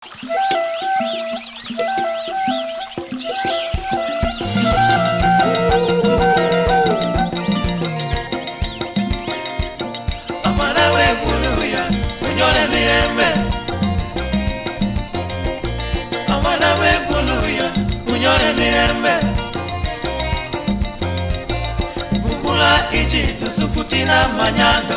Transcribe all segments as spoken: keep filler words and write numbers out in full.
Abana b'ebuluya, munyole mirembe. Abana b'ebuluya, munyole mirembe. Bukula ichito sukutina manyanga.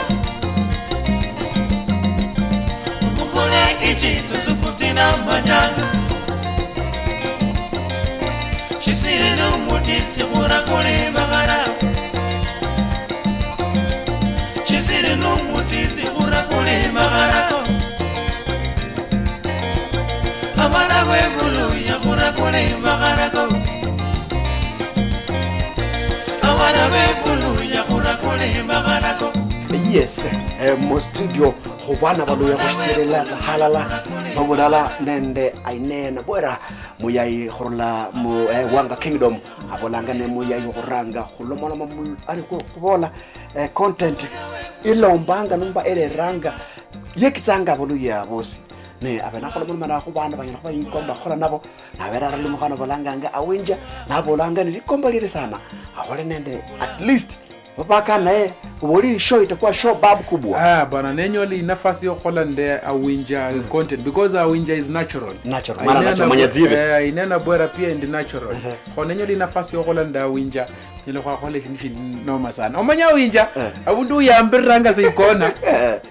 Bukula ichito sukutina manyanga. Shisiri n'umutiti khura kuli magara. Shisiri n'umutiti khura kuli magara ko. Abana b'ebuluya khura kuli magara ko. Abana b'ebuluya khura kuli magara ko. Yes, eh, mu studio khubana baluya khushitelela halala babulala nende ainena bwera muyayi khurula mu eh, Wanga Kingdom abolanga ne muyayi khuranga khulomaloma mu- ani khu- khubola eh, content ilombanga nomba ereranga yekitsanga abaluya bosi ne abe nakhola mulumana khu bana banyala khuba inkomba khukhola nabo nabera arali mukhana bolanganga awinja nabolanga ni likomba lili sana akhole nende at least babaka naye uboli show itakuwa show bab kubwa. Ah, bana nenyola inafasi yokhola nde awinja content because awinja is natural. Natural. Mana natural, manya zibe. Eh, inena bwera pia ndi natural. Kho nenyola inafasi yokhola nde awinja nyala khwakhola eshindu shinoma sana omanya winja. Abundu uyambiriranga seikona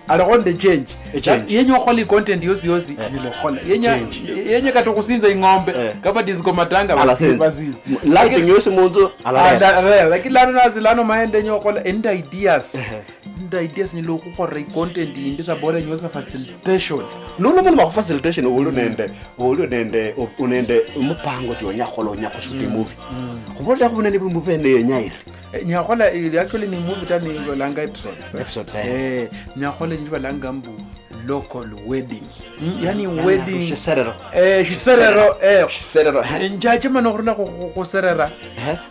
alikho nde change. Yenya okhola icontent yosi yosi nyala okhola yenya kata okhusinza ing'ombe kama disco matanga basi. Lighting yosi munzu alarera. Lakini lano nasi lano maende nenya okhola end ideas. Nda ideas nyala okhukhorera icontent yindi sabora nyosa facilitation. Nono mundu bakhu facilitation oli nende oli nende nende mupango ti onya khola onya khusuta movie. Khubolela khubuna ni movie ene yenya iri. Eh, nyakhola iri actually ni movie ta ni balanga episodes. Episodes eh. Eh, nyakhola ni balanga mbu local wedding. Mm, yani wedding shiserero. Eh, shiserero eh. Shiserero eh. Njachema nokhurula khuserera.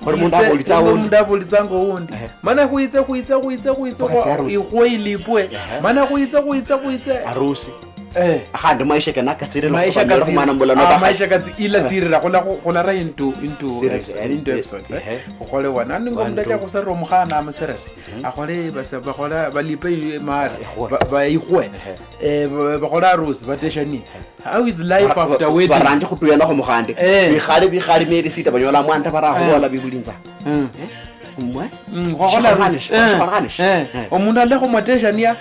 Khuli mundu abulitsa wundi. Mundu abulitsanga wundi. Mana khwitse khwitse khwitse khwitse ikhwe ilipwe. Mana khwitse khwitse khwitse harusi. Eh. Akhandi maisha kena katsirira maisha katsi mwana mbula no maisha katsi ila tsirira khula khulara into into into episodes eh. Ukhole wana ningo mundu acha khusarira omukhana amuserere akhole basa bakhola balipe mara baikhwe eh, bakhola harusi bateshani. How is life after wedding? Baranje khutuyana kho mukhande. Eh. Bikhale bikhale mieri sita banyola mwanda barakhubola bibuli nza. Mm. Khwakhola harusi. Eh. Omundu alekho mwateshania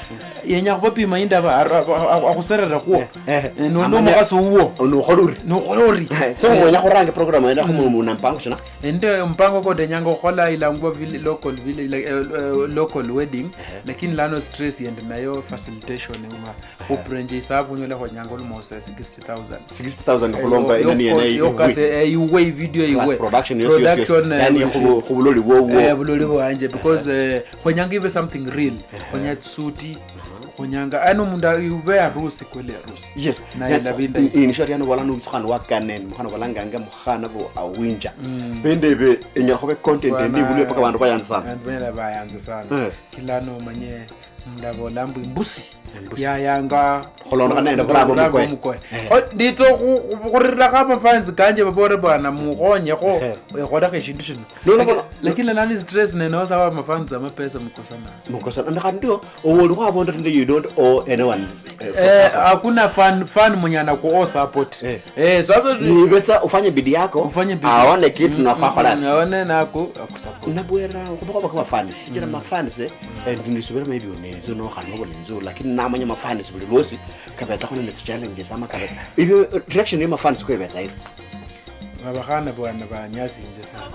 yenya khubapima indaba akhuserere khuo. Eh, nondo omukhasi wuwo. Nokhola uri. Nokhola uri. So mwenya khuranga program yene khu mundu nampango shina. Ende mpango kote nyanga khukhola ilangwa local village local wedding lakini lano stress yende nayo facilitation uma. Uprenje isabu nyole khwenyanga almost sixty thousand. Sixty thousand khulomba inani yene iwe. Yokase iwe video iwe. Plus production yosi yosi. Production yani khubuloli bwo bwo. Eh buloli bwanje because eh, khwenyanga ibe something real. Khwenya suit. Khwenyanga yani omundu ube harusi kweli harusi. Yes. Na ila binda. Inishati yani wala nutsukhan wakanen mukhana balanganga mukhana bo awinja. Bende be enyakhobe content ndi bulwe paka bandu bayanza sana. Bandu bene bayanza sana. Kila no manye Ndabola mbu imbusi yayanga khulondokhana nende buranga omukoye. Nditsa okhuririra kho amafans kanje babore bwana mukhonyekho ekholekho eshindu shino. Lakini nani stress nenosawa amafans amapesa mukosana. Mukosana na khandi ndio owolikho abonda ndio you don't owe anyone. Eh, hakuna fan fan mwenye anakuowe support. Eh, sasa nibetsa ufanye bidii yako ufanye bidii aone kitu nafaa kholana aone nako akusupport. Nabwera khubakhoba kho bafans shichira mafans. Eh, ndisubira maybe unenzo nokhana nobula inzu lakini namanya mafans buli lwosi kabetsakho nende tsi challenges ama kabetsa ibyo reaction ya mafans ko ibetsa iri. Abakhana bwana banyasinje sana.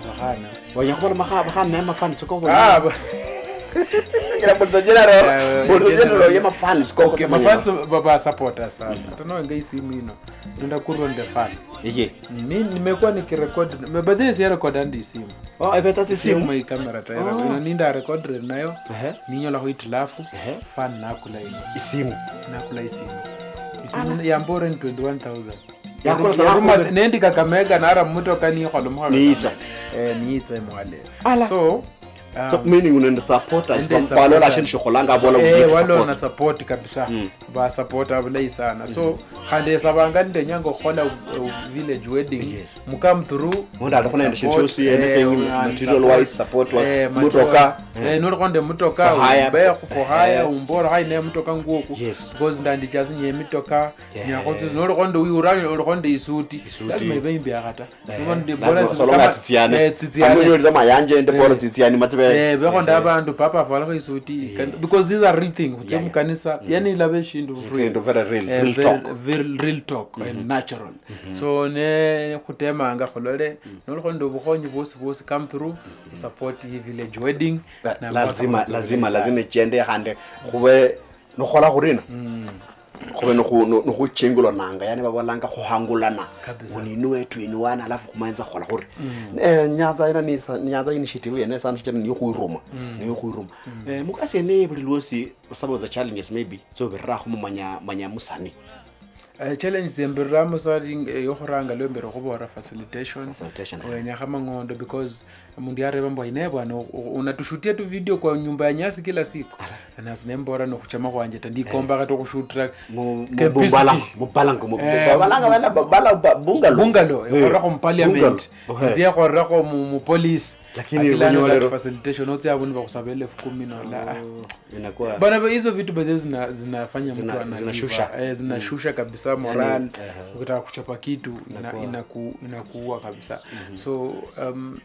Abakhana wanya khubona makha abakhana naye mafans ko bwana. Ah, ba- Kila mtu general mtu general ya mafans ko. Okay, mafans baba supporters sana hata noenga isimu ino nenda kurwa nde fan. Iye. Mi nimekuwa nikirecord, but this year record andi isimu. Oh, ebeta isimu. Isimu ikamera tayari. Oh. Ino ninda record nayo. Ehe. Ninyola khu itilafu. Ehe. Fan nakula ino. Isimu. Nakula isimu. Isimu ya mbore ni twenty-one thousand. Yakula ya rumors nendi Kakamega nara mumotoka nikhola mukhola. Niitsa. Eh, niitsa emwale. Ala. So So, um, meaning unende supporters, nende bam-, balola supporters. Shindu shikholanga, abola eh, umuntu walola support. Na support kabisa. Mm. Ba supporter bulayi sana. So, mm-hmm, khandi esabanga ndenyanga okhola, uh, village wedding. Yes. Mu come through. Mundu alikho nende shindu support, shosi, eh, anything, and material support, wise, support, wa-, eh, mutoka. Material. Eh, eh, nolikho nende mutoka, for hire. Umbe for hire, eh, umbora, "Hai, ne mutoka ngwoku." Yes. Because ndandichasinye mutoka, yeah, nyakho tsisi, nolikho nende wiura, nolikho nende isuti. Isuti. Lazima ibe imbi akhata. Eh, lazima bora nzi-, solonga kama, tsitsiane. Eh, tsitsiane. Kama unyolile mayanje, nde bora, eh, tsitsiane, matsibe. Eh, bekho nda, eh, abandu, papa afwalakho isuti. Yes. Kan-, because these are real things. Khutsia, yeah, yeah, mukanisa, mm, yani ilabe shindu real. Shindu very real, eh, real very talk. Very real talk, eh, mm-hmm, natural. Mm-hmm. So, ne khutemanga khulole, mm, nolikho nende obukhonyi bwosi bwosi, come through, mm-hmm, support yi village wedding. La-, na lazima, lazima, lazima ichende khande khube nokhola khurina. Mm. Khube nokhu-, no-, nokhuchingulwananga, yani babolanga khuhangulana. Kabisa. Uninue, tuinuane, alafu khumanza khukhola khuri. Mm. Eh, Nyanza ino ni sa-, Nyanza Initiative yene sana sichana niyo khwiruma. Mm. Niyo khwiruma. Mm. Eh, mukasi yene buli lwosi, some of the challenges maybe, so birira khu mumanya, manya musani. Eh, challenge tsembiriramo sa ring-, eh, yokhuranga lwembere khubora facilitation. Facilitation, eh. Wenyakha mang'ondo because mundu yareba mbu, "Aine bwana, u-, u-, unatushutia tu video kwa nyumba ya nyasi kila siku?" Ala. Nasi nembola nokhuchama khwanje ta, ndikomba, eh, kata okhushutira mu, mu, Kempisi. Bumbala, bubalango, mu, eh, babalanga bana, babala, ba-, bungalow. Bungalow, eh, ekhorerakho mu parliament. Bungalow. Ohe. Nzie ekhorerakho mu, mu police. Lakini akilano that facilitation, otsia abundu bakhusaba elfu kumi nola, ah. Oh, inakuwa bana, hizo vitu by the way zina-, zinafanya mtu zina-, analiva, zinashusha. Eh, zinashusha, mm, kabisa, yani, moral. Aha. Ukitaka kuchapa kitu, ina-, inakuwa inaku-, inakuua kabisa. Mhm. So, um,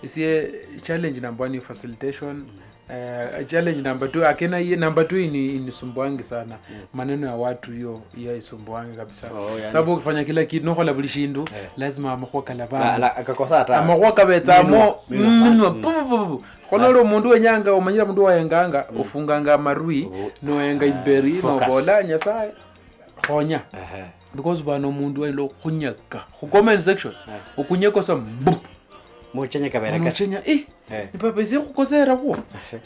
isie challenge number one ni facilitation. Mhm. Eh, challenge number two, akena ye, number two ini, inisumbwangi sana. Mm. Maneno ya watu hiyo, hiyo isumbuangi kabisa. Oh, yani. Sababu ukifanya kila kitu, nokhola buli shindu, eh, lazima amakhuwa kalabanga. La, la, akakosa hata. Amakhuwa kabetsamo, minwa, minwa, mm, minwa, mm, pu, pu, pu, pu. Khulole omundu wenyanga, omanyira omundu wayenganga, mm, ofunganga amarwi, oh, noyenga, ah, imberi, focus. Nobola, "Nyasaye, khonya." Ehe. Because bwana omundu wayinza okhunyaka. Khu comment section, eh, okunyeka osa, mbu. Muchenya kabere kati. Muchenya, eh, eh, ni papa isi khukosera khwo.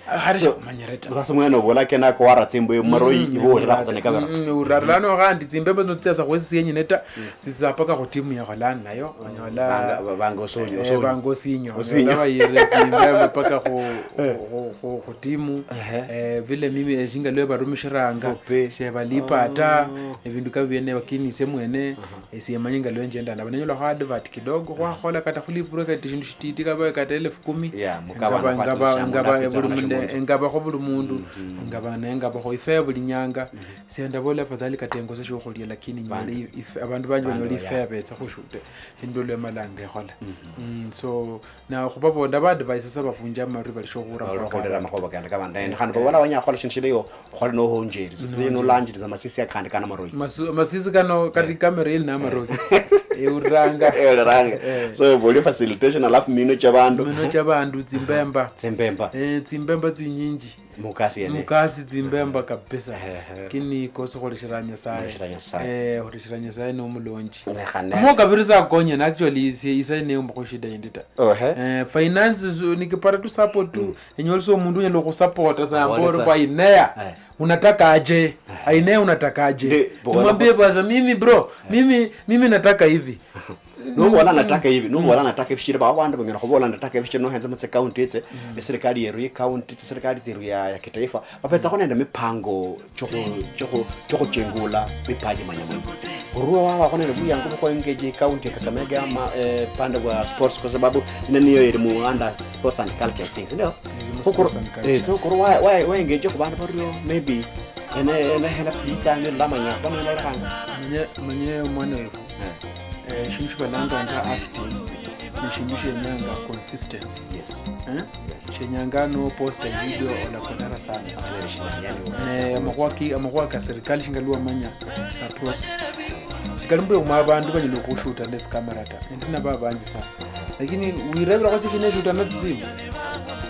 Hari so, khumanyire ta. Sasa mwana obola kena ko wara tsimbo yo maroyi, mm, ibo ira khutsa ne kabera. Mm, urara lano khandi tsimbembe zino tsiasa khwesi sienyine ta. Mm. Sisa paka khu timu ya Holland nayo, mm, onyola banga, ba-, banga osonyo, eh, osonyo. Banga osinyo. Osinyo. Onyola bayire tsimbembe paka khu, eh, khu, khu, khu timu. Ehe. Eh, vile mimi, eh, shinga lwe barumishiranga, kope, shebalipa ata, oh, ebindu kabi biene, lakini ise mwene, aha, esie manye nga lwe njenda nabo. Nenyolakho advert kidogo, khwakhola kata khulipirwe kata shindu shititi, kaba kata elfu kumi. Yeah, mukabana ngaba, ngaba, ngaba buli munde, ngabakho buli mundu, mhm, ngaba ne ngabakho ife buli nyanga. Mhm. Sia ndabola afadhali kata engose shokhulia, lakini nyole ife, abandu banje banyole ife, yeah, betsa khushude. Hindolo emalanga ekhola. Mhm. Mm, so, na khubabola ba advise sa bafunje amarwi bali shokhura. Bali khurera amakhuwa kende kama ndende. Khandi babola wanya khola shindu shiliyo, khole no honjeri. No honjeri. Zino lanjiri za masisi akandi kana maroyi. Masu-, masisi kano kati, eh, kamera ili na maroyi. Eh. Euranga. Euranga. Eh. So, boli facilitation, alafu mino cha bandu. Mino cha bandu, tsimbemba. Tsimbemba. Eh, tsimbemba tsinyinji. Mukasi yene. Mukasi tsimbemba kabisa. Ehe. Lakini kosi khulishira Nyasaye. Khulishira Nyasaye. Eh, khulishira Nyasaye no mulonji. Nekhane. Mo kabiri sa konye na actually ise, ise ne umbo shida indi ta. Ohe. Eh, finances, nikipata tu support tu. Mm. Enyolisa omundu unyala khusupporta sa. Abone mbore sa. Kwa inea. Eh. Unataka aje? Eh. Ainea unataka aje? Nimwambie bwana, "Mimi bro, eh, mimi, mimi nataka hivi." Nobola nataka hivi, nobola nataka ebichiro, bao bandu banyala khubola nataka ebichiro, nohenza mu tsi county etsi, mm, eserikali yeru ye county, tsiserikali tsieru ya, ya kitaifa, babetsakho nende mipango chokhu-, chokhu-, chokhuchengula bipaji manyamwe. Orwa wabakho nende buyangu bukho engage county ya Kakamega ama, eh, pande bwa sports, kwa sababu ino niyo eri mu under sports and culture things, ndio? Eri mu sports and culture. Eh, so koro wa, wa, wa engage khu bandu bario, maybe, ene, ene, ene, pizza, ndio lamanya, bano ene, manye, manye mwana wefu. Eh. Eh, shindu shibalanganga acting, ni shindu shenyanga consistency. Yes. Eh? Yes. Shenyanga no post a video olakonera sana. Yes, yes, yes. Eh, amakhuwa ki-, amakhuwa ka serikali shinga lwamanya sa process. Shikali mbu omwa abandu banyala okhushuta nesi camera ta. Endi nabo abanji sana. Lakini wirebirakho chichi neshuta na tsisimu.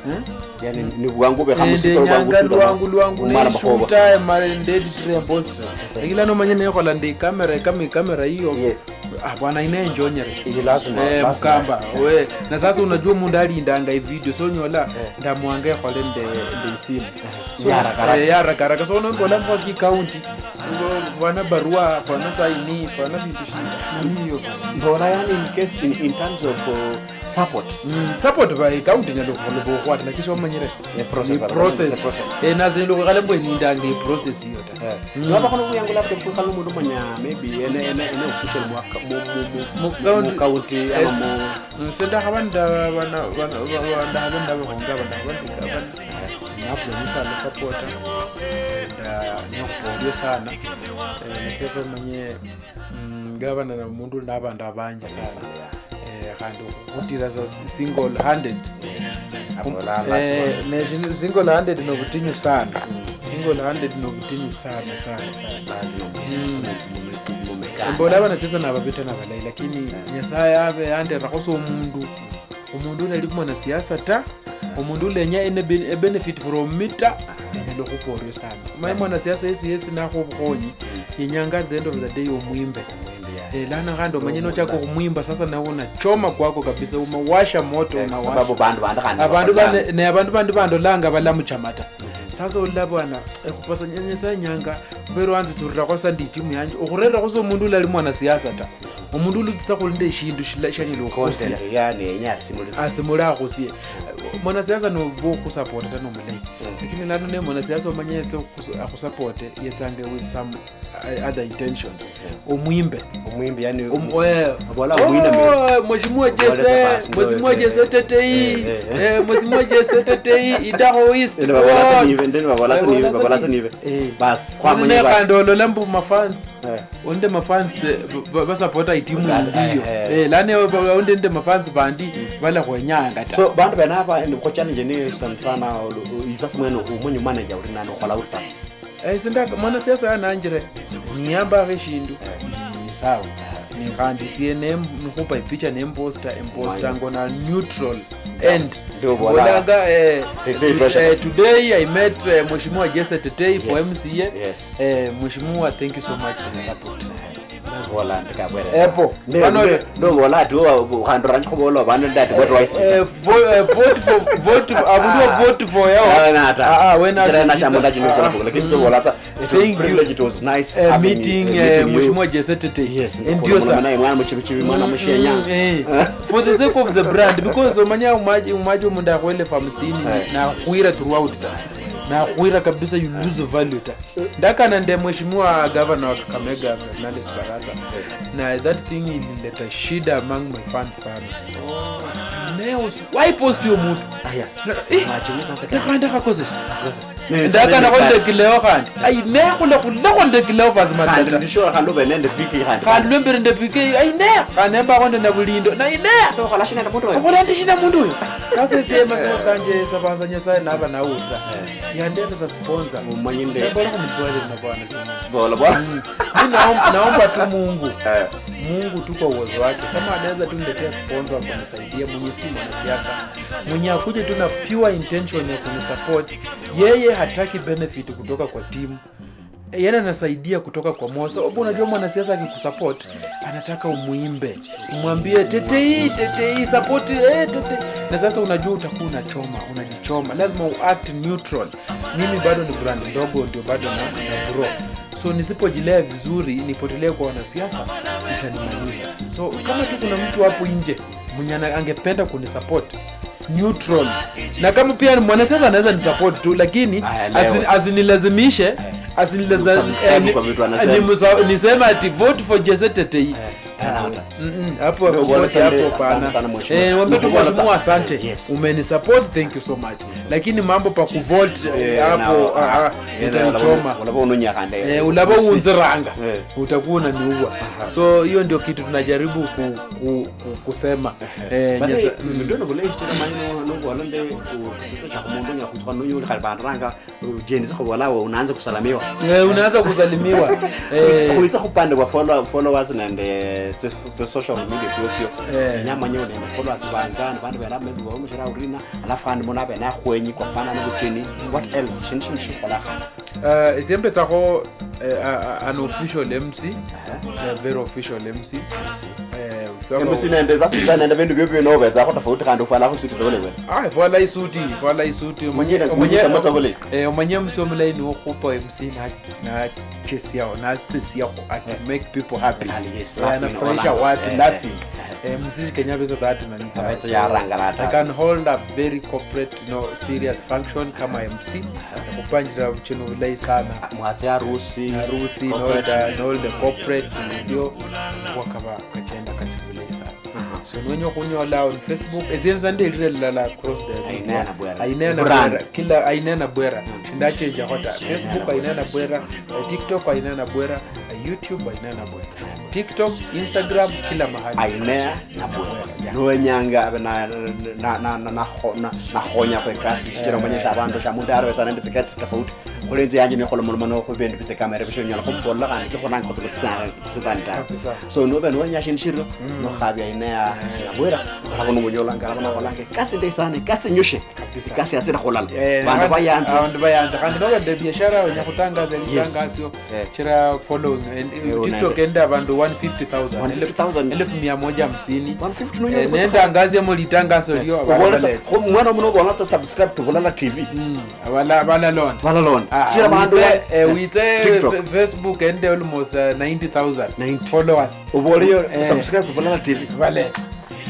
Eh? Yani, ni bwangu be khamusi. Nende nyanga lwangu, lwangu, umala makhoba. Neshuta, emale ndeditire mbosi. Lakini lano omanye nekhola nde camera, kama camera hiyo. Yes. Ah, bwana, ine enjonyere. Ili lazima, eh, lazima. Mukamba, we. Na sasa unajua mundu alindanga i video, so nyola, eh, ndamwanga ekhole nde, nde isimu. So, ya haraka haraka. Eh, ya haraka haraka. So, nombola mwa ki county, bwana barua, bwana saini, bwana bintu shina. Nani hiyo? Mbona yani in case, in, in terms of, uh, Support. Mm, support by county nyalo kholo bo khwata, lakini somanyire. Ni process, ni by the way, process. Ni process. Eh, naze ndo kale mbo ni ndanga i process hiyo ta. Eh. Mm. Waba kono kuyangu labda kukhala mundu manya, maybe ene, ene, ene official mu, mu, mu, mu, mu county, yes, ama mu. Mm, se ndakhabanda bana, bana, bana, bana, bana, bana, bana, bana, nabula musala supporter. Nda, nyakuporio sana. Eh, nikesa manye, mm, gavana na mundu na bandu abanji sana. Eh, khandi khutira sa si-, single handed. Abola eh, lazima. Ne shin-, single handed no butinyu sana. Mm. Single handed no butinyu sana, sana, sana. Lazima. Mm. Mumekana. Mbola abana sasa nababita na balayi, lakini Nyasaye abe yanderakho sa omundu. Omundu nali mwanasiasa ta. Omundu ulenya ene ben-, e benefit from me ta, anyala okhupa orio sana. Omanye mwanasiasa yesi yesi nakho obukhonyi, yenyanga at the end of the day omwimbe. Eh, lano khandi omanye nochaka okhumwimba, sasa nawe unachoma kwako kabisa, umewasha moto, eh, unawasha. Sababu bandu bandi khandi abandu bakhola bane-, ne abandu bandi bandolanga balamuchama ta. Sasa olola bwana, ekhupasa Nya-, Nyasaye nyanga, mbe lwanzitsulirakho sa ndi itimu yanje, okhurererakho sa omundu ulali mwanasiasa ta. Omundu ulutsa khuli nende eshindu shila-, shanyala okhusia. Content, yani, yenya asimulise. Asimule akhusie. Mwanasiasa noba okhusapota ta nomulayi. Mm. Lakini lano ne mwanasiasa omanye yetse okhusa-, akhusapote, yetsanga with some, uh, other intentions. Mm. Omwimbe. Omwimbe, yani, om-, eh, abola omwiname. Oh, Mheshimiwa Jesse, Jesse Mheshimiwa Tetei, eh, eh, eh, Mheshimiwa Jesse Tetei, Idaho East. Ndio babola tsa nibe, ndio babola tsa nibe, babola tsa nibe. Eh. Bas, kwa mwenye bas. Khandi olola mbu mafans. Eh. Undi mafans, eh, ba-, basapota itimu ndiyo. Eh, eh. Eh, lano ba-, undi nende mafans bandi balakhwenyanga ta. So, bandu bene aba, ni kwa challenge ni sana sana, olu-, u-, ifasi mwene umunyu manager uli nani ukhola uli sasa? Eh, sinda, mwanasiasa yananjire, niyambakho eshindu, ni sawa. Ni khandi sie ne-, nikhupa ipicha ne mposta, emposta ngona neutral. And mbolanga, eh, eh, today I met, eh, Mheshimiwa Jesse Tetei for M C A. Yes. Eh, Mheshimiwa, thank you so much for the support. Bola ndikabwere. Epo. Ndobola ati, khandi oranji khubola bandu ndi ati, what do I say? Eh, vo-, eh, vote for, vote for, abundu wa vote for yao. Ah, wena ata. Ah, ah, wena ata. Nashamunda chino sana, lakini tsobola ta. It was privilege, it was nice having you, meeting you. Mheshimiwa Jesse Tetei. Yes, ndio sana. Naye mwana muchibichibi, mwana mushenya. Eh. For the sake of the brand, because omanya umaji, umaji omundu akhwele elfu hamsini, nakhwira throughout. Nakhwira kabisa, you lose value ta. Ndakana nde Mheshimiwa Governor wa Kakamega, Fernandes Barasa. Na that thing ilileta shida among my fans sana. Naye usi-, why post yo mtu? Aya. Na, eh, macho sasa. Yakhanda khakosesha. Ndakana khonde kileo khandi. Ai, ne khule khule khonde kileo fasi matata. Khandi ndisho khandi ube nende P K khandi. Khandi lwembere nde P K, ai, ne. Khandi emba khonde na bulindo. Na ine. Okhola shina na mundu oyo? Okhola ndi shina mundu oyo? Sasa ese masimo kanje, sabaza Nyasaye naba nawulira. Yandebesa sponsor. Mumanye nde. Sasa bora kumswali na bwana. Bola, bola. Mm. Mimi naom-, naomba tu Mungu. Eh. Mungu tu kwa uwezo wake. Kama anaweza tu niletea sponsor wa kunisaidia, mwenye si mwanasiasa. Mwenye akuje tu na pure intention ya kunisupport. Yeye hataki benefit kutoka kwa timu. Yeye anasaidia kutoka kwa moyo. Sababu unajua mwanasiasa akikusupport, anataka umuimbe. Umwambie, "Tetei, Tetei, support, eh, Tetei." Na sasa unajua utakuwa unachoma, unajichoma. Lazima u act neutral. Mimi bado ni brand ndogo, ndio bado na, na grow. So nisipojilea vizuri, nipotelee kwa wanasiasa, itanimaliza. So kama tu kuna mtu hapo nje mwenye ana-, angependa kunisupport, neutral. Na kama pia ni mwanasiasa anaweza nisupport tu, lakini aya, leo. Asi-, asinilazimishe, asinilaza-, eh, ni-, kwa vitu anasema. Nimusa-, niseme ati vote for Jesse Tetei. Eh. Mm-mm, hapo, hapo, hapo, hapana. Asante sana, mheshimiwa. Eh, wambe tu, mheshimiwa, asante. Yes. Umenisupport, thank you so much. Lakini mambo pa kuvote, eh, hapo, ah, ah, itanichoma. Ulaba unonya khande. Eh, ulaba unziranga. Eh. Utakuwa unaniua. Aha. So, hiyo ndio kitu tunajaribu ku-, ku-, ku-, kusema. Eh, but, Nyasa-, eh, mm. Ndio nobule ishitira manyi no, no, wala nde, ku-, kutocha kumundu nya kutoka nonyo uli khali bandrang-, Gen Z khubola, "Unaanza kusalimiwa." Eh, unaanza kusalimiwa. Eh. Khwitsa khupande bwa follow-, followers nende tsi, the social media sio sio. Eh. Nyamanya nende followers bangana, bandu bela maybe baumushira urina, alafu andi muna bena khwenyi kwa fana no kucheni. What else? Shindu shindi shikhola. Eh, esie mbetsakho, eh, a, a, an official M C. Aha. A very official M C. M C. Eh, M C nende za suta nende bindu bio bino betsa ko tofauti khandi ufwala khu suti zole we. Ah, ifwala isuti, ifwala isuti. Mwenye, mwenye, mwenye, eh, omanye M C omulayi ni okhupa M C na, na chesiao, na chesiao, and make people happy. Ah, yes, eh, laughing, anafurahisha watu, eh, laughing. Eh. Eh, musisi Kenya besa that nani ta. Abetsa yarangarata. I can hold a very corporate, you know, serious function kama M C. Kupangira buchino bulayi sana. Mwatsi harusi. Harusi, Corporate. Nolda, nolda corporate, ndio wakaba kachenda kati bulayi sana. So, nwenya okhunyola on Facebook, esienza ndelire lala across the Ainea Nabwera. Ainea Brand. Nabwera, kila Ainea Nabwera. Shindachenja hota. Facebook Ainea Nabwera, eh, TikTok Ainea Nabwera, eh, YouTube Ainea Nabwera. TikTok, Instagram, kila mahali. Ainea Nabwera. Nowenyanga abe na na na na na nakhonya kwa kasi shikira manyesha abantu sha mundu arwetsa nende tsikatsi tofauti. Kule nzi yanje nikhola mulimo no khubindu bitse kamera bisho nyola khumbola kandi khona nkoto sitani ta. Kabisa. So nobe nonya shindu shiro nokhabya Ainea Nabwera. Arabo nomunyolanga arabo nakolanga kasi ndai sana kasi nyushe. Kabisa. Kasi yatsira khulala. Eh, Bandu bayanza. Abandu bayanza. Khandi noba nde biashara wenya khutangaza Yes. litangasio. Eh. Chira following. And, Eh, TikTok unaenda. Ende abandu one fifty thousand. One fifty thousand. Elfu mia moja hamsini. One fifty Eh, nonyola. Nendangasia mu litangaso lio. Abandu baletsa. Mwana muno bona tsa subscribe to Bulala T V. Mm, abala-, balalonda. Balalonda. Ah, Shira bandu witse, ba- eh, witse TikTok. Fe-, Facebook ende almost uh, ninety thousand Ninety. Followers. Ubole hiyo Eh. Subscribe to Bulala T V. Baleta.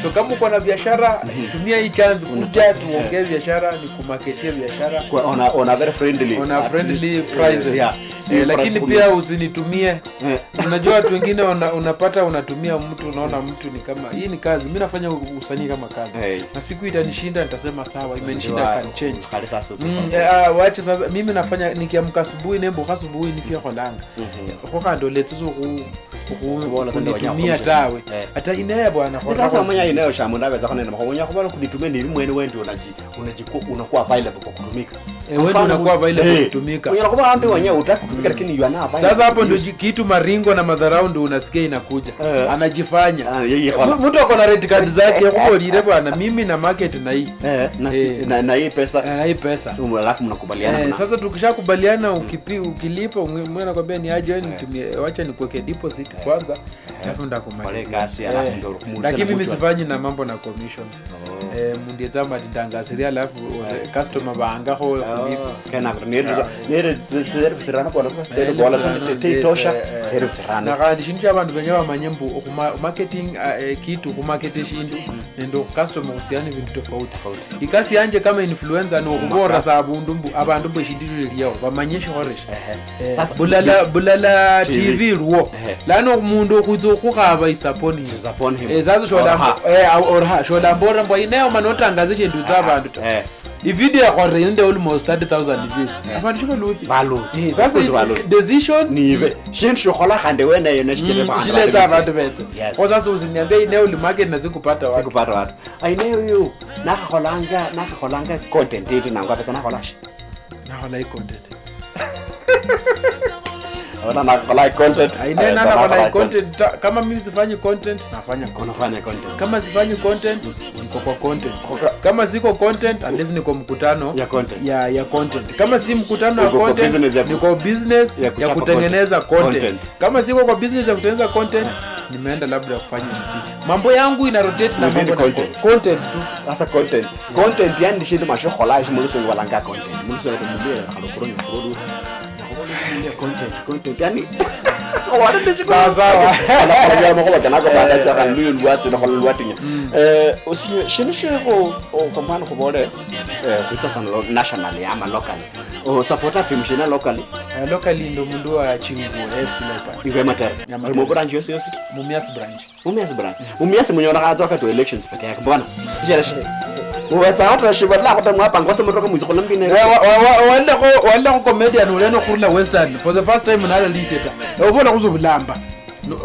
So kama uko na biashara, tumia hii chance kuja tuongee biashara, ni kumarketia biashara. Kwa- on a, on a very friendly On a at friendly least, prices. Yeah. Si Eh, price lakini kumi. Pia usinitumi-, Eh. Unajua watu wengine una, unapata unatumia mtu, unaona mtu ni kama hii ni kazi, mimi nafanya usanii kama kazi. Eh. Na siku itanishinda nitasema sawa, imenishinda, Ndio, I can change. Kale sasa utu- Mm, eh, ah, wache sasa, mimi nafanya nikiamka asubuhi nembo asubuhi nifia kholanga. Kho khandi oletse so khu Kubola sasa kunitumia wanya tawe. Eh. Ata Ainea bwana. Ni sasa wamanya Ainea sha mundu abetsa khona nende makhono unyala khubola kunitumia ndi mwenye wendi unaji unaji unakuwa available kwa kutumika. Eh, wewe ndio unakuwa available kutumika. Unyala kuba andu wenye utaki kutumika lakini you are not available. Sasa hapo ndio kitu maringo na madharau ndio unasikia inakuja. Eh. Anajifanya. Ah, yeye Mtu ako na red card zake, kubolire bwana, mimi na market na hii. Eh, na si- Eh. na na hii pesa. Eh, na hii pesa. Alafu mnakubaliana. Eh, sasa tukishakubaliana ukipi ukilipa mwana kwambia ni aje nitumie, wacha nikuweke deposit kwanza. Alafu ndakumalizia. Lakini mimi sifanyi na mambo na commission. Eh, mundu yetsama ati ndangasiria alafu customer baangakho khulipa. Kena nere nere zero zero na kwa nafasi tele kwa la tete tosha zero zero. Na khandi shindu sha bandu benya bamanye mbu okhuma marketing, eh, kitu khumarket shindu nende okhucustomer khutsiana ebindu tofauti. Ikasi yanje kama influencer ni okhubola sa abundu mbu abandu mbu eshindu liliao bamanye shikhoresha. Eh, Bulala Bulala T V luo. Lano omundu okhwitsa okhukhaba is upon him. Eh, sasa shola eh, au- or her, shola mbora mbu ine omana otangaze shindu tsa abandu ta. Ivideo yakhorere inde almost thirty thousand views. Abandu shibalutsi. Balutsi. Eh, sasa decision nibe shindu shokhola khandi weneyo neshikire bandu shiletsa abandu betsa. Yes. Ko sasa usiniambia ine uli market na sikupata watu. Sikupata watu. Aineyo yo nakakholanga nakakholanga content iti nangwa pesa nakhola shi. Nakhola i content. Ona nakhola content. Aina na nakhola content. Kama mimi sifanyi content, nafanya content. Unafanya content. Kama sifanyi content, niko kwa content. Kama siko content, unless niko mkutano ya content. Ya, ya content. Kama si mkutano ya content, niko business ya kutengeneza content. Kama siko kwa business ya kutengeneza content, nimeenda labda kufanya M C. Mambo yangu ina rotate na mambo na content tu. Sasa content. Content yani ni shindu mashokhola shi mulusungu balanga content. Mulusungu ati mubie khalokhulo nyakhululu. Nakhubola mubie content, content yani. Sawa sawa. Anakuambia makhuba kana kwa baada ya kana luyo lwatsi na kwa lwatinya. Eh, usinyo shindu shekho kwa mfano khubole eh khutsa sana national ama local. O supporta team shina locally. Eh, locally ndo mundu wa Chinguo F C Leopards. Iwe matera. Mu branch yosi yosi. Mumias branch. Mumias branch. Mumias munyora khatsa wakati wa elections peke yake. Mbona? Shera shera. Uwetsa watu washiba la kota mwapa ngoto mtoka mwizo kuna mbine. Wale ko wale ko comedian uleno khurula Western for the first time nala liseta. Ubona kuzubulamba.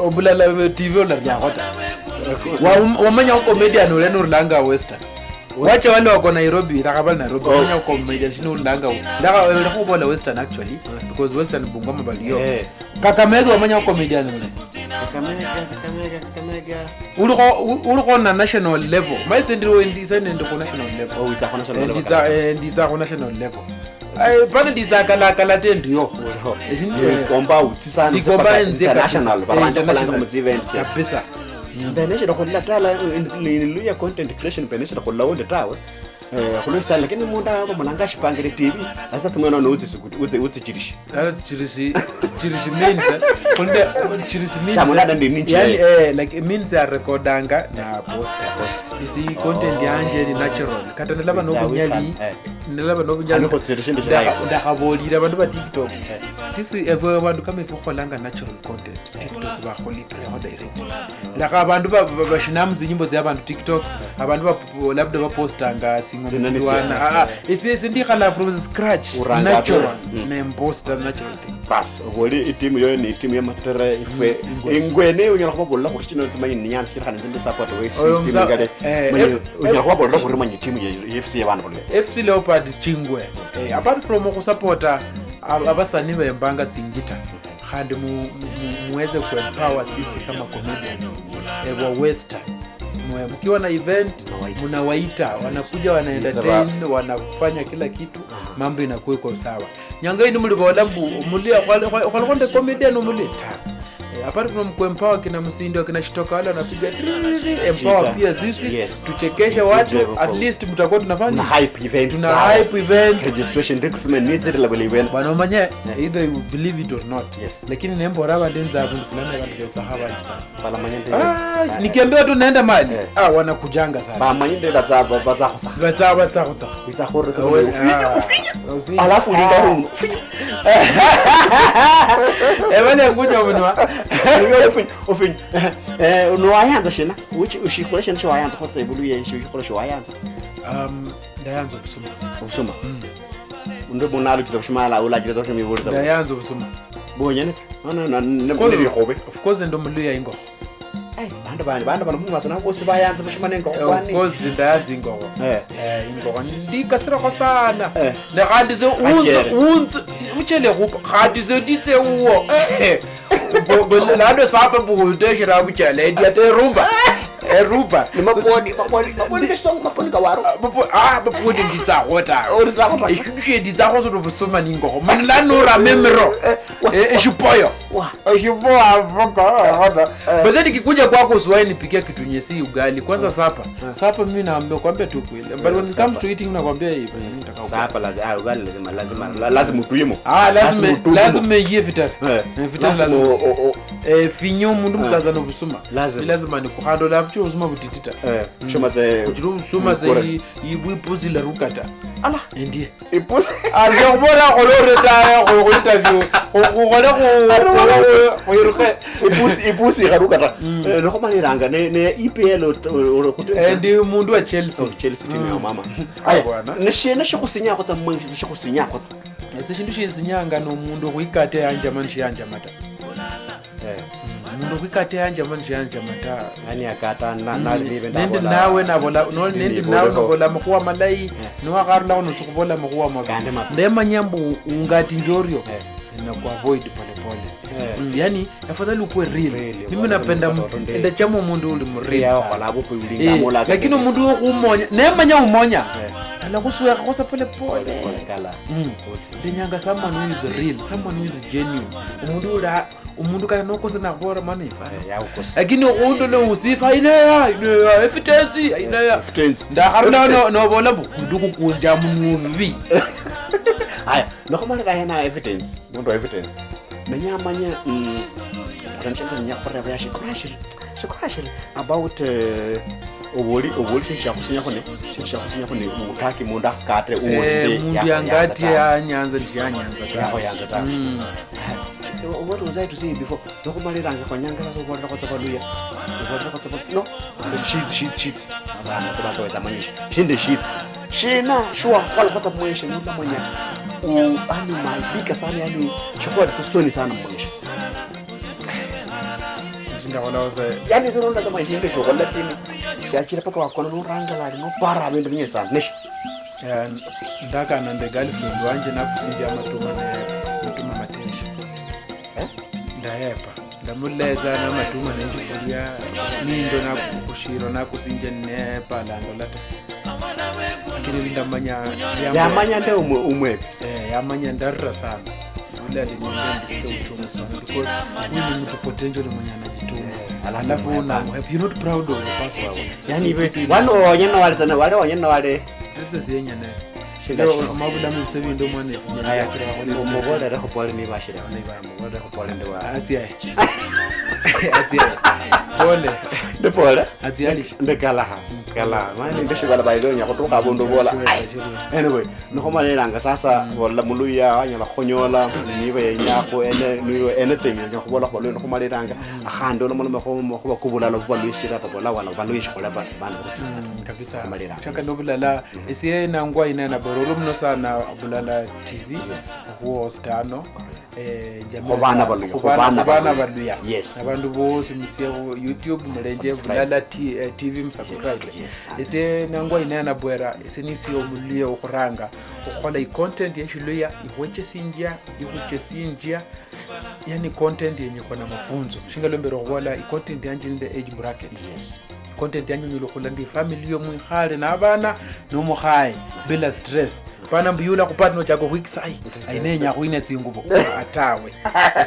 Obulala T V ola riakhota. Wamanya ko comedian uleno rulanga Western. Wacha wale wako Nairobi, itakha bali Nairobi, wamanya ko comedian shino rulanga. Ndakha khubola Western actually because Western Bungoma baliyo. Kakamega wamanya comedian ule. Kakamega, Kakamega, Kakamega. Ulikho u- ulikho na national level. Maise ndiro ndisa nende ku national level. Oh, witsa ku national level. Nditsa eh, nditsa ku national level. Eh, pale nditsa kala kala tendi yo. Ulikho. Eh, komba utsi sana. Ndikomba nze international, baranja international. Mu events. Kabisa. Mbeneshe dokhola tala ni luya content creation mbeneshe dokhola wonde tawe. Eh, khulwesala, lakini mundu aba mulanga ashipangire T V, asa tsimwene ono utsi sukuti, utsi, utsi chirishi. Sasa chirishi, chirishi means, eh, kunde, chirishi means, Chamona eh, ndio nini yani, chirishi? Eh, like, it means ya recordanga na poster. Isi content yanje ni natural. Kata nalaba It's a nobunyali, weekend, eh. Nalaba nobunyali. Ano khutsirishe ndi shirayi. Ndakhabolira abandu ba TikTok. Sisi, ewe abandu kama ife khukholanga natural content. TikTok bakhulipireho direct. Lakha abandu ba- ba- bashinamu tsinyimbo tsia abandu TikTok, abandu ba- labda bapostanga tsingoma Zina ni tsilwana. tsia- Ah, ah, esi esi ndikhala from scratch, Uranga natural, mm. Nemposta natural thing. Bas, obole itimu yoyo ni itimu yamatere ifwe. Mm, ingwe. Ingwe ne unyala khubabolela khuri chino tumanyi ni nyanza chiri khandi nzinde support we Oyo timu msa- ngale. eh, Manyi eh, unyala eh, khubabolela khuri manyi timu ya F C ya bana bole. FC Leopards chingwe. Eh, apart from okhusapota ab- abasani bembanga tsingita, khandi mu- mu- mu- muweze kuempower sisi kama comedians. Ewa western. Mwe- mkiwa na event, mnawaita, wanakuja, wana entertain, wanafanya kila kitu, mambo inakuwa iko sawa. Nyanga ini mulibola mbu muli okhwalikhonde comedian omuli ta. Eh, apart from kuempower kina Musindi, kina Shitoka, wale wanapiga trrrr, empower pia sisi, Yes. Tuchekeshe watu, at least mtakuwa tunafanya Na hype events tuna sawa. Hype event. Registration recruitment ni zile bale event. Bwana, umanye, either you believe it or not. Yes. Lakini nembora abandi nza abundu fulani, abandi betsa habali sana. Bala manyende. Ah, nikiambiwa tu naenda mali, ah, wanakujanga sana. Ba manyende la za ba za khusa. Batsa batsa khutsa. Biza khore. Ufinya, ufinya. Alafu ulinga huko. Ebale nguja munwa. Ufinya, ufinya. Eh, no wayanza shina? Which ushikole shina sho wayanza khotsa ibulu ye sho ushikole sho wayanza. Um, ndayanza obusuma. Obusuma. Undi munalo kitabushimala ula kitabushimala ibulu. Ndayanza obusuma. Bonyene. Ana na ne bikhobe. Of course ndo muluya ingokho. Ai, bandu bani, bandu bano mumatso nabo bosi bayanza bushima nengokho kwani. Of course ndayanza ingokho. Eh. Eh, ingokho ndikasirakho sana. Eh. Ne khandi se unze unze muchele khupa khandi se nditse uwo. Eh. Lado sapa buteshera buchele ndi aterumba. Eruba. Ni maponi, maponi, maponi ke song, maponi ka waro. Ah, maponi nditsakho ta. Nditsakho ta. Eshindu shenditsakho sono busuma ningokho. Munla nura memero. Eshipoyo. Eshipoyo avoko. But then kikuja kwako usiwahi nipikia kitu nye si ugali. Kwanza sapa. Sapa mimi naambia kwambia tu kweli. But when it comes to eating nakwambia hivi. Sapa lazima, ah, ugali lazima, lazima, lazima utuyimo. Ah, lazima, lazima iye vitari. Vitari lazima. Eh, finyo mundu msaza no busuma. Lazima. Ni lazima ni kukhanda olafu chira busuma butiti ta. Eh, shoma ze. Kutira busuma ze ibwipusi la rukata. Ala. Endie. Ipusi. Alia kubora kholo retire kholo interview. Khole khu iruke. Ipusi, ipusi kharukata. Eh, no khumaliranga ne ne E P L. Endi mundu wa Chelsea. Oh, Chelsea team ya mama. Aya, ne shene shikusinya khotsa mwengi shikusinya khotsa. Ese shindu shinsinyanga no mundu khwikate yanja man shiyanja mata. Eh. Mundu khwikate yanje ama nishiyanje ama ta. Yani akata na na live nende nawe nabola no nende nawe nabola makhuwa malayi. Niwakharulakho notsi khubola makhuwa mabi. Ndemanya mbu ungati ndiorio. Nakuavoid polepole. Mm, yani afadhali ukuwe real. Mimi napenda ndachama omundu uli mu real sana. Lakini omundu wokhumonya nemanya umonya, alakhuswekha khosa polepole. Ndenyanga someone who is real, someone who is genuine. Omundu ula omundu kata nokosa nakhubola mano ifana. Lakini okhundu nousifa aineya aineya evidence aineya. Ndakharula nobola mbu kundu kukunja munwa omubi. Aya, nokhumalira yena evidence. Mundu wa evidence. Nenya amanye mm, kata nishindu ninya khureba ya shikora shiri shikora shiri about eh, obuli obuli shindu shakhusinyakho ne shindu shakhusinyakho ne utaki mundu akhukate. Eh, uwundi mundu yangati yanyanza ndi yanyanza ta. Yakhoyanza ta. What was I to say before? Nokhumaliranga khwanyanga sasa obolerakho tsa baluya. Obolerakho tsa baluya. No. Shit, shit, shit. Abana kuba kaweza manyisha. Shinde shit. Shina shuwa khwalakho tsa mweshi mutamanya. U ani maibika sana yani. Shikhuwa tsisoni sana mweshi. Ndakhola ose. Yani tsono ndakama shinde shokhola tini. Shachira paka wakona norangalali nopara abindu binye sana neshi. Eh, ndakana nde girlfriend wanje nakusinjia amatuma ne matuma mateshi. Eh? Ndahepa. Ndamuleza namatuma nenjifulia nindo nakushiro nakusinjia nepa landola ta. Lakini ndamanya yamanya nde umwe umwe. Eh, yamanya ndarira sana. Ule aliniambia ndisikia uchungu sana because huyu ni mtu potential mwenye anajituma. Alafu na you're not proud of the person. Yani iwe wano wonyene wale sana wale wonyene wale Sasa sienyene. Shida. Ndio, shi- mabula muse bindu mwana efu. Aya, mubolerekho pole niba ashireba. Niba mubolerekho pole ndi wa. Atsiaye. Atsiaye. Pole. Ndi pole. Atsiali. Ndi kalaha. Kalaha. Mani ndi shibala bailo nya kutuka abundu bola. Sure, sure. Anyway, nikho malelanga sasa, bola muluya anyala khonyola niba yenya ko ene niba anything yenya kubola kholo nikho malelanga. Akhandi olomoloma kho makhuba kubulala buba lwishira babola wala balwishi khole ba- bana. Mm, kabisa. Khumalira. Chaka nobulala. Esie nangwa ine na Bororo muno sana Bulala T V. Yes. Okhuhosta ano. Eh, njamira Khubana sana. Baluya, Khubana, khubana khubana Baluya. Baluya. Yes. Nabandu bosi mutsia khu YouTube mulenje Subscribe. Bulala T-, eh, T V musubscribe. Yes, sir. Esie nangwa ine na Bwera, esie nisio omuluya okhuranga okhukhola i content yeshiluya, ikhwechesinjia, ikhuchesinjia, yani content yenye iko na mafunzo. Shinga lombera okhubola i content yanje nende age brackets. Yes. Content yanje onyala okhula ndi family yo mwikhale na abana no mukhaye bila stress. Pana mbu yula kupata nochaka khwikisa ai, ai nenya khuina tsingubo. Atawe.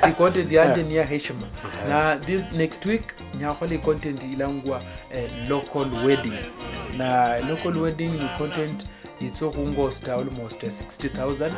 Si content yanje ni ya heshima. Na this next week nyakhola i content ilangwa eh, local wedding. Na local wedding ni content itso khungosta almost sixty thousand.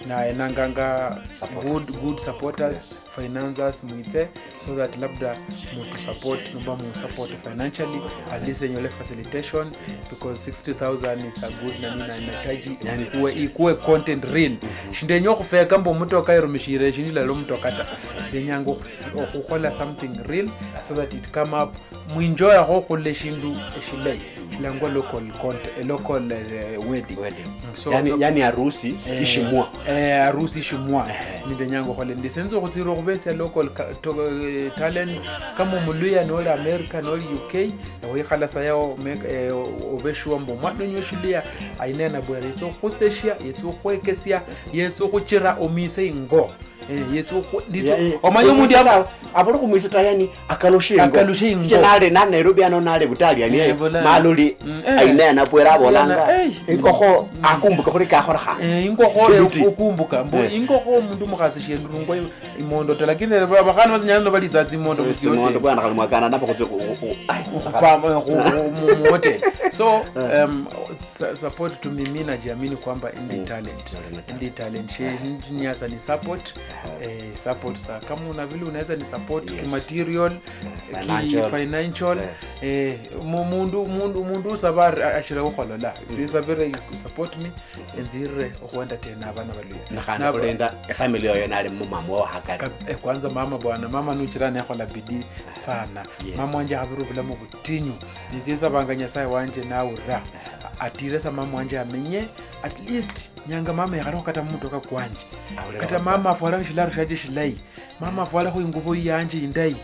Na enanganga good, good supporters, financiers mwitse, so that labda mutu support, nomba mu support financially, at least enyole facilitation, because sixty thousand is a good nani na inahitaji ikuwe, ikuwe content real. Shindenya okhufeka mbu omutoka erumishire eshindu shilala omutoka ta. Ndenyanga okhu- okhukhola something real so that it come up mwinjoyakho okhula eshindu eshilayi shilangwa local content, eh, local eh, wedding. Wedding. Mm, so yani, lo- yani harusi eh, ishimwa. Eh, harusi ishimwa. Eh. Ninde nyanga okhole ndi senza okhutsira okhubesia local ka- to- eh, talent kama omuluya noli America noli U K, wikhala sa yao me- eh, obe sure mbu omwana onyu eshiluya aine nabwere yetsa okhukhusesia yetsa okhwekesia yetsa okhuchira omise ingo. Eh, yetsa okhu- nditsa- Ya- eh, omanye omundu omwisa aba- ta- abali khumwisa ta yani akalushe ingo. Akalushe ingo. Nale na Nairobi ano nale butali yani. Eh, bola- maluli mm, eh. Aina na pwera bolanga. Eh, ingokho akumbuka khuli kakhola kha. Eh, ingokho. Chibuti. Eh, okumbuka mbu eh. Ingokho omundu mukhasi shendu rungo imondo ta lakini ba- bakhana basinyana no balitsa tsimondo. Eh, mutsioti tsimondo bwana khali mwakana napa khutse khu- khu- khu- ai, okhupamba khu- khu- mu- muhotel. So um, sa- support to me, mi najiamini kwamba ndi talent. Ndi talent she niasa ni support. Eh, support sa kama una vile unaweza ni support. Yes. Kimaterial, financial. Ki- financial. Eh, mu- mundu mundu mundu usaba ari- ashira ukholola sisabire you support me. Enzirire okhwenda tena abana baluya. Nakhandi khulinda efamily yoyo nali mumama wo hakali. Kab- eh, kwanza mama bwana mama nuchira nekhola bidii sana. Yes. Mama wanje akhabira obulamu butinyu. Nisie sabanga nyasaye wanje nawurira atire sa mama wanje amenye. At least nyanga mama yakhalekho kata mumutoka kwanje. Kata mama afwalekho shilaro shiaje shilayi. Mama afwalekho ingubo yanje indayi.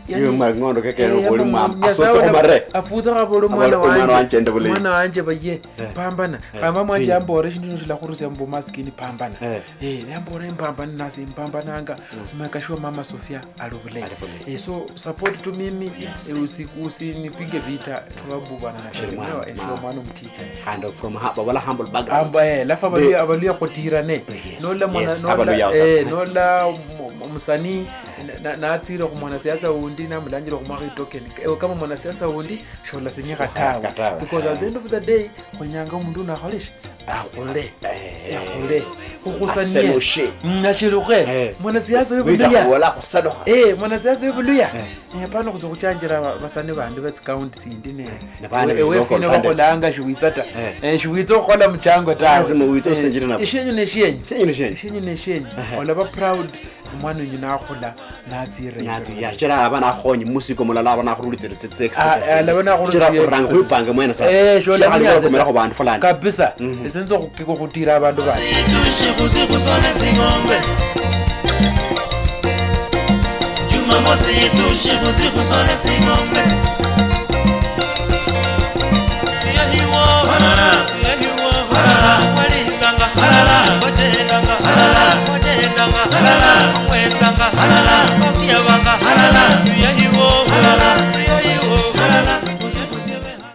Iwe mang'ondo kekene khuli mama afutha khumare. Afutha khabole omwana wanje ende bulayi. Mwana wanje baye pambana. Kama mwanje ambore shindu shino shilakhurusia mbu maskini pambana. Eh yambore mpambana nasi mpambananga. Make sure mama Sofia ali bulayi. Eh so support to mimi. Eh, usi- usinipige vita sababu bwana nashemewa esho mwana omutiti. Khandi from ha- babola humble background. Amba eh lafu abaluya abaluya khutirane. Yes, nola mwana yes, nola abaluya eh also. Nola mu- mu- musanii na- na- natsire khu mwanasiasa undi namulanjira khumwakha itoken ewe kama mwanasiasa undi sholasinyikha tawe. Katawe. Because at the end of the day khwenyanga omundu uno akhole shi akhole. Eh. Akhole. Khukhusanie. Aseloshe. Mm, ashilukhe. Eh. Mwanasiasa wibuluya. Wita khubola khusadukha. Eh, mwanasiasa wibuluya. Eh, hapana khutsa khuchanjira ba- basani bandi betsi county sindi ne. Ne bana ewe- ewe befino bakholanga shiwitsa ta. Eh. Eh, shiwitsa okhola muchango ta. Lazima witse osenjire nabo. Ishenyu ne shenyu. Ishenyu ne shenyu. Ishenyu ne shenyu. Olaba proud omwana wenyu nakhula natsire. Natsi yachira aba nakhonyi musiko mulala aba nakhurulitsire tsi extra. Alaba nakhurulitsire. Chira khuranga khwipanga mwene sasa. Eh, shola khali kumera khu bandu fulani. Kabisa. Esenzo khukiko khutira abandu bandi. Situshi khuzi khusona tsing'ombe. Jumamosi yitushi khuzi khusona tsing'ombe.